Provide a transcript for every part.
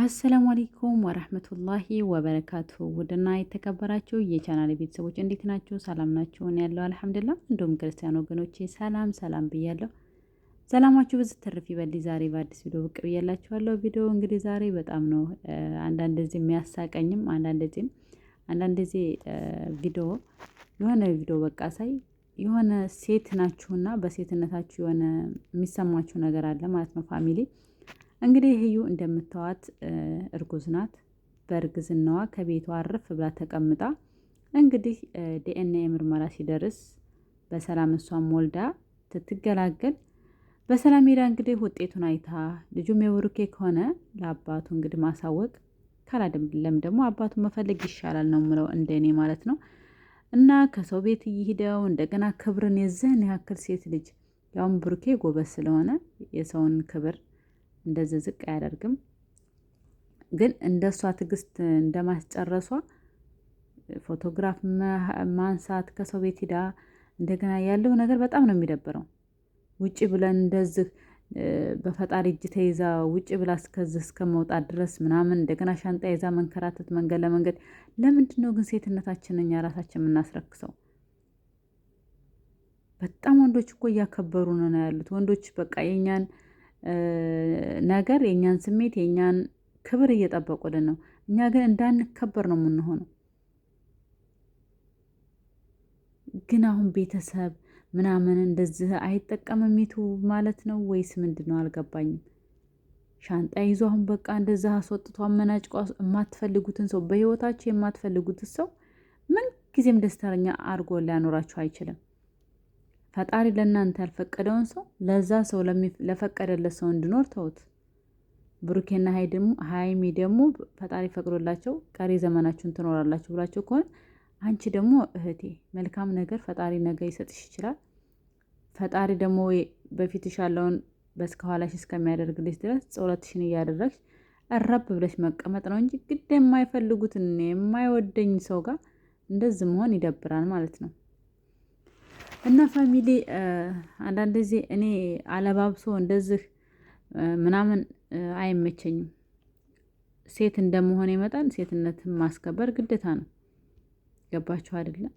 አሰላሙ አለይኩም ወረህመቱላሂ ወበረካቱ። ውድና የተከበራችሁ የቻናል ቤተሰቦች እንዴት ናችሁ? ሰላም ናችሁ? እኔ ያለው አልሐምዱሊላህ። እንዲሁም ክርስቲያን ወገኖቼ ሰላም ሰላም ብያለሁ። ሰላማችሁ ብዙ ትርፍ ይበል። ዛሬ በአዲስ ቪዲዮ ብቅ ብያላችኋለሁ። ቪዲዮ እንግዲህ ዛሬ በጣም ነው አንዳንድ ጊዜ የሚያሳቀኝም አንዳንድ ጊዜ ቪዲዮ የሆነ ቪዲዮ በቃ ሳይ የሆነ ሴት ናችሁና በሴትነታችሁ የሆነ የሚሰማችሁ ነገር አለ ማለት ነው family። እንግዲህ ህዩ እንደምታዋት እርጉዝ ናት። በእርግዝናዋ ከቤቷ አርፍ ብላ ተቀምጣ እንግዲህ ዲኤንኤ ምርመራ ሲደርስ በሰላም እሷም ወልዳ ትትገላገል በሰላም ሄዳ እንግዲህ ውጤቱን አይታ ልጁም የብሩኬ ከሆነ ለአባቱ እንግዲህ ማሳወቅ ካላደለም ደግሞ አባቱ መፈለግ ይሻላል ነው ምለው እንደኔ ማለት ነው። እና ከሰው ቤት እየሄደው እንደገና ክብርን የዚህን ያክል ሴት ልጅ ያውም ብሩኬ ጎበዝ ስለሆነ የሰውን ክብር እንደዚህ ዝቅ አያደርግም። ግን እንደሷ ትዕግስት እንደማስጨረሷ ፎቶግራፍ ማንሳት ከሰው ቤት ሂዳ እንደገና ያለው ነገር በጣም ነው የሚደብረው። ውጭ ብለን እንደዚህ በፈጣሪ እጅ ተይዛ ውጭ ብላ እስከዚህ እስከ መውጣት ድረስ ምናምን እንደገና ሻንጣ ይዛ መንከራተት መንገድ ለመንገድ ለምንድን ነው ግን ሴትነታችንን እኛ ራሳችን የምናስረክሰው? በጣም ወንዶች እኮ እያከበሩ ነው ያሉት። ወንዶች በቃ የእኛን ነገር የእኛን ስሜት የእኛን ክብር እየጠበቁልን ነው። እኛ ግን እንዳንከበር ነው የምንሆነው። ግን አሁን ቤተሰብ ምናምን እንደዚህ አይጠቀምም ማለት ነው ወይስ ምንድን ነው? አልገባኝም። ሻንጣ ይዞ አሁን በቃ እንደዚህ አስወጥቶ አመናጭቆ የማትፈልጉትን ሰው በህይወታችሁ የማትፈልጉትን ሰው ምን ጊዜም ደስተኛ አድርጎ ሊያኖራችሁ አይችልም። ፈጣሪ ለእናንተ ያልፈቀደውን ሰው ለዛ ሰው ለፈቀደለት ሰው እንዲኖር ተውት። ብሩኬና ሀይሚ ደግሞ ፈጣሪ ፈቅዶላቸው ቀሪ ዘመናችሁን ትኖራላችሁ ብላቸው ከሆነ አንቺ ደግሞ እህቴ መልካም ነገር ፈጣሪ ነገ ይሰጥሽ ይችላል። ፈጣሪ ደግሞ በፊትሽ ያለውን በስከኋላሽ እስከሚያደርግልሽ ድረስ ጸሎትሽን እያደረግሽ እረብ ብለሽ መቀመጥ ነው እንጂ ግድ የማይፈልጉትን የማይወደኝ ሰው ጋር እንደዚህ መሆን ይደብራል ማለት ነው። እና family አንዳንድ ጊዜ እኔ አለባብሶ እንደዚህ ምናምን አይመቸኝም። ሴት እንደመሆን መጠን ሴትነትን ማስከበር ግዴታ ነው። ገባችሁ አይደለም?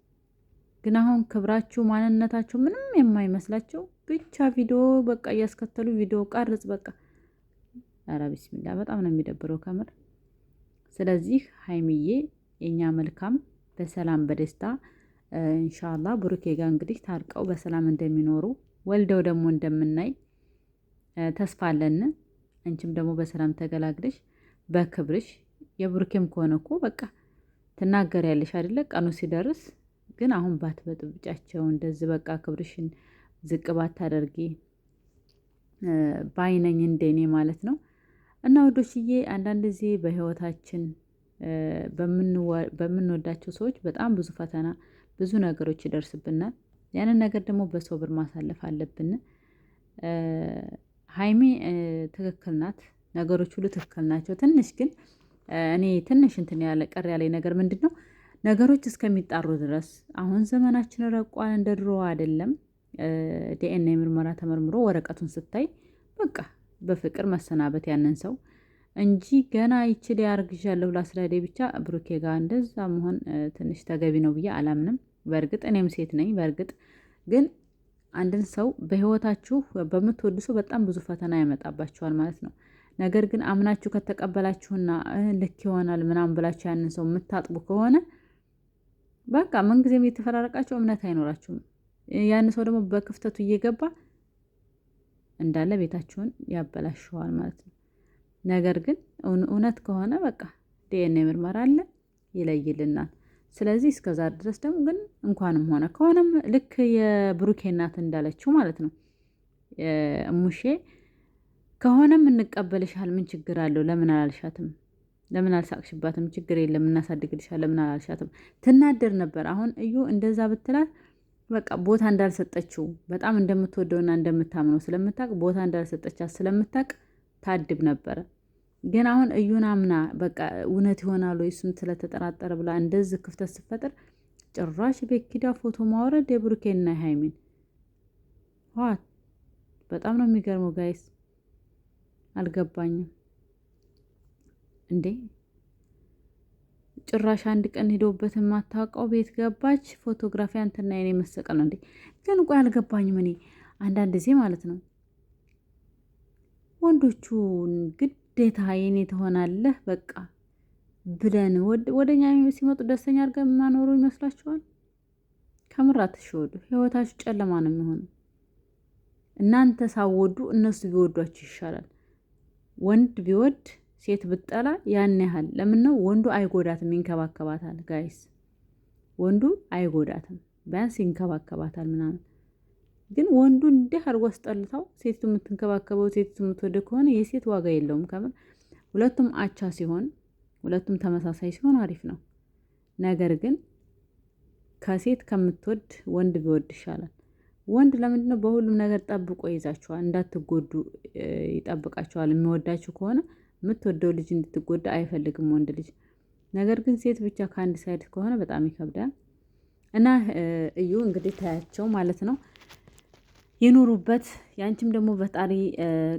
ግን አሁን ክብራችሁ ማንነታችሁ ምንም የማይመስላቸው ብቻ ቪዲዮ በቃ እያስከተሉ ቪዲዮ ቀርጽ በቃ ኧረ ቢስሚላ በጣም ነው የሚደብረው ከምር። ስለዚህ ሀይሚዬ የኛ መልካም በሰላም በደስታ ኢንሻአላህ ብሩኬ ጋር እንግዲህ ታርቀው በሰላም እንደሚኖሩ ወልደው ደግሞ እንደምናይ ተስፋ አለን። አንቺም ደግሞ በሰላም ተገላግለሽ በክብርሽ የብሩኬም ከሆነ እኮ በቃ ትናገሪያለሽ አይደለ? ቀኑ ሲደርስ ግን አሁን ባትበጥብጫቸው እንደዚህ በቃ ክብርሽን ዝቅ ባታደርጊ ባይነኝ እንደኔ ማለት ነው። እና ወዶችዬ አንዳንድ ጊዜ በህይወታችን በምንወዳቸው ሰዎች በጣም ብዙ ፈተና ብዙ ነገሮች ይደርስብናል። ያንን ነገር ደግሞ በሶብር ማሳለፍ አለብን። ሀይሚ ትክክል ናት። ነገሮች ሁሉ ትክክል ናቸው። ትንሽ ግን እኔ ትንሽ እንትን ያለ ቀር ያለኝ ነገር ምንድን ነው ነገሮች እስከሚጣሩ ድረስ አሁን ዘመናችን ረቋል፣ እንደ ድሮ አይደለም። ዲኤንኤ ምርመራ ተመርምሮ ወረቀቱን ስታይ በቃ በፍቅር መሰናበት ያንን ሰው እንጂ ገና ይችል ያርግዣለሁ ብላ ስለሄደ ብቻ ብሩኬ ጋር እንደዛ መሆን ትንሽ ተገቢ ነው ብዬ አላምንም። በእርግጥ እኔም ሴት ነኝ። በእርግጥ ግን አንድን ሰው በህይወታችሁ በምትወዱ ሰው በጣም ብዙ ፈተና ያመጣባችኋል ማለት ነው። ነገር ግን አምናችሁ ከተቀበላችሁና ልክ ይሆናል ምናምን ብላችሁ ያንን ሰው የምታጥቡ ከሆነ በቃ ምንጊዜም እየተፈራረቃችሁ እምነት አይኖራችሁም። ያን ሰው ደግሞ በክፍተቱ እየገባ እንዳለ ቤታችሁን ያበላሸዋል ማለት ነው። ነገር ግን እውነት ከሆነ በቃ ዲኤንኤ ምርመራ አለ ይለይልናል። ስለዚህ እስከዛ ድረስ ደግሞ ግን እንኳንም ሆነ ከሆነም ልክ የብሩኬ እናት እንዳለችው ማለት ነው እሙሼ ከሆነም እንቀበልሻል፣ ምን ችግር አለው? ለምን አላልሻትም? ለምን አልሳቅሽባትም? ችግር የለም እናሳድግልሻል፣ ለምን አላልሻትም? ትናደር ነበር። አሁን እዩ እንደዛ ብትላት በቃ ቦታ እንዳልሰጠችው በጣም እንደምትወደውና እንደምታምነው ስለምታቅ ቦታ እንዳልሰጠቻት ስለምታቅ ታድብ ነበረ። ግን አሁን እዩን አምና በቃ እውነት ይሆናል ወይ እሱን ስለተጠራጠረ ብላ እንደዚህ ክፍተት ስትፈጥር ጭራሽ ቤኪዳ ፎቶ ማውረድ የብሩኬና ሃይሚን what በጣም ነው የሚገርመው guys። አልገባኝም። እንዴ? ጭራሽ አንድ ቀን ሄዶበት የማታውቀው ቤት ገባች። ፎቶግራፊ አንተና የኔ መሰቀል ነው እንዴ? ግን ቆይ አልገባኝም። እኔ አንዳንድ ጊዜ ማለት ነው ወንዶቹን ግዴታ የኔ ትሆናለህ በቃ ብለን ወደኛ ሲመጡ ደስተኛ አድርገን የማኖሩ ይመስላችኋል? ከምር አትሸወዱ። ህይወታችሁ ጨለማ ነው የሚሆነው። እናንተ ሳወዱ እነሱ ቢወዷችሁ ይሻላል። ወንድ ቢወድ ሴት ብጠላ ያን ያህል ለምን ነው ወንዱ አይጎዳትም፣ ይንከባከባታል። Guys ወንዱ አይጎዳትም፣ ቢያንስ ይንከባከባታል ምናምን። ግን ወንዱ እንዲህ አድርጎ አስጠልታው ሴቱ የምትንከባከበው ሴቱ የምትወደ ከሆነ የሴት ዋጋ የለውም። ከምር ሁለቱም አቻ ሲሆን ሁለቱም ተመሳሳይ ሲሆን አሪፍ ነው። ነገር ግን ከሴት ከምትወድ ወንድ ቢወድ ይሻላል። ወንድ ለምንድን ነው በሁሉም ነገር ጠብቆ ይዛችኋል፣ እንዳትጎዱ ይጠብቃችኋል። የሚወዳችሁ ከሆነ የምትወደው ልጅ እንድትጎዳ አይፈልግም ወንድ ልጅ። ነገር ግን ሴት ብቻ ከአንድ side ከሆነ በጣም ይከብዳል። እና እዩ እንግዲህ ታያቸው ማለት ነው ይኑሩበት። ያንቺም ደግሞ ፈጣሪ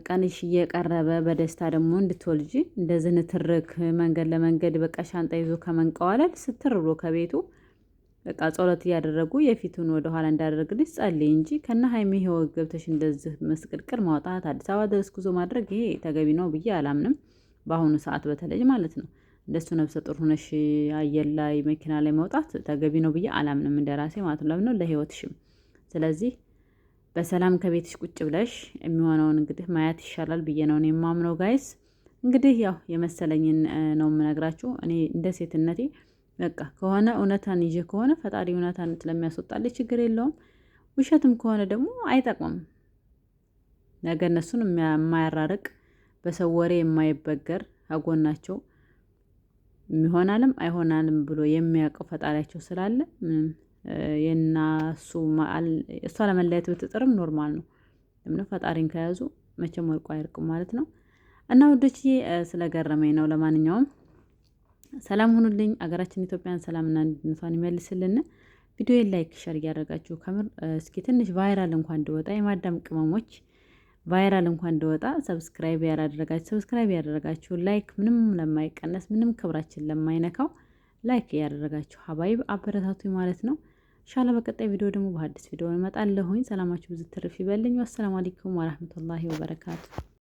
ቀንሽ እየቀረበ በደስታ ደግሞ እንድትወልጂ እንደዚህ ንትርክ መንገድ ለመንገድ በቃ ሻንጣ ይዞ ከመንቀዋለል ስትር ብሎ ከቤቱ በቃ ጸሎት እያደረጉ የፊቱን ወደኋላ እንዳደረግልሽ ጸልይ እንጂ ከነ ሀይሚ ህይወት ገብተሽ እንደዚህ መስቅልቅል ማውጣት አዲስ አበባ ድረስ ጉዞ ማድረግ ይሄ ተገቢ ነው ብዬ አላምንም። በአሁኑ ሰዓት በተለይ ማለት ነው። እንደሱ ነፍሰ ጡር ሆነሽ አየር ላይ መኪና ላይ መውጣት ተገቢ ነው ብዬ አላምንም፣ እንደራሴ ማለት ነው። ለምን ለህይወትሽም። ስለዚህ በሰላም ከቤትሽ ቁጭ ብለሽ የሚሆነውን እንግዲህ ማየት ይሻላል ብዬ ነው የማምነው። Guys እንግዲህ ያው የመሰለኝን ነው የምነግራችሁ። እኔ እንደ ሴትነቴ በቃ ከሆነ እውነታን ይዤ ከሆነ ፈጣሪ እውነታን ስለሚያስወጣልኝ ችግር የለውም። ውሸትም ከሆነ ደግሞ አይጠቅምም። ነገ እነሱን የማያራርቅ በሰው ወሬ የማይበገር አጎናቸው ይሆናልም አይሆናልም ብሎ የሚያውቀው ፈጣሪያቸው ስላለ ምንም የናሱ እሷ ለመለየት ብትጥርም normal ነው። ለምን ፈጣሪን ከያዙ መቼም ወርቆ አይርቅም ማለት ነው። እና ውዶችዬ ስለገረመኝ ነው። ለማንኛውም ሰላም ሁኑልኝ። አገራችን ኢትዮጵያን ሰላምና አንድነቷን ይመልስልን። ቪዲዮዬን like፣ share እያደረጋችሁ ከምር እስኪ ትንሽ viral እንኳን እንድወጣ የማዳም ቅመሞች viral እንኳን እንደወጣ subscribe ያላደረጋችሁ subscribe ያደረጋችሁ like ምንም ለማይቀነስ ምንም ክብራችን ለማይነካው like እያደረጋችሁ حبايب አበረታቱ ማለት ነው። ኢንሻአላህ በቀጣይ ቪዲዮ ደግሞ በአዲስ ቪዲዮ እመጣለሁኝ። ሰላማችሁ ብዙ ትርፍ ይበልኝ። والسلام عليكم ورحمة الله وبركاته።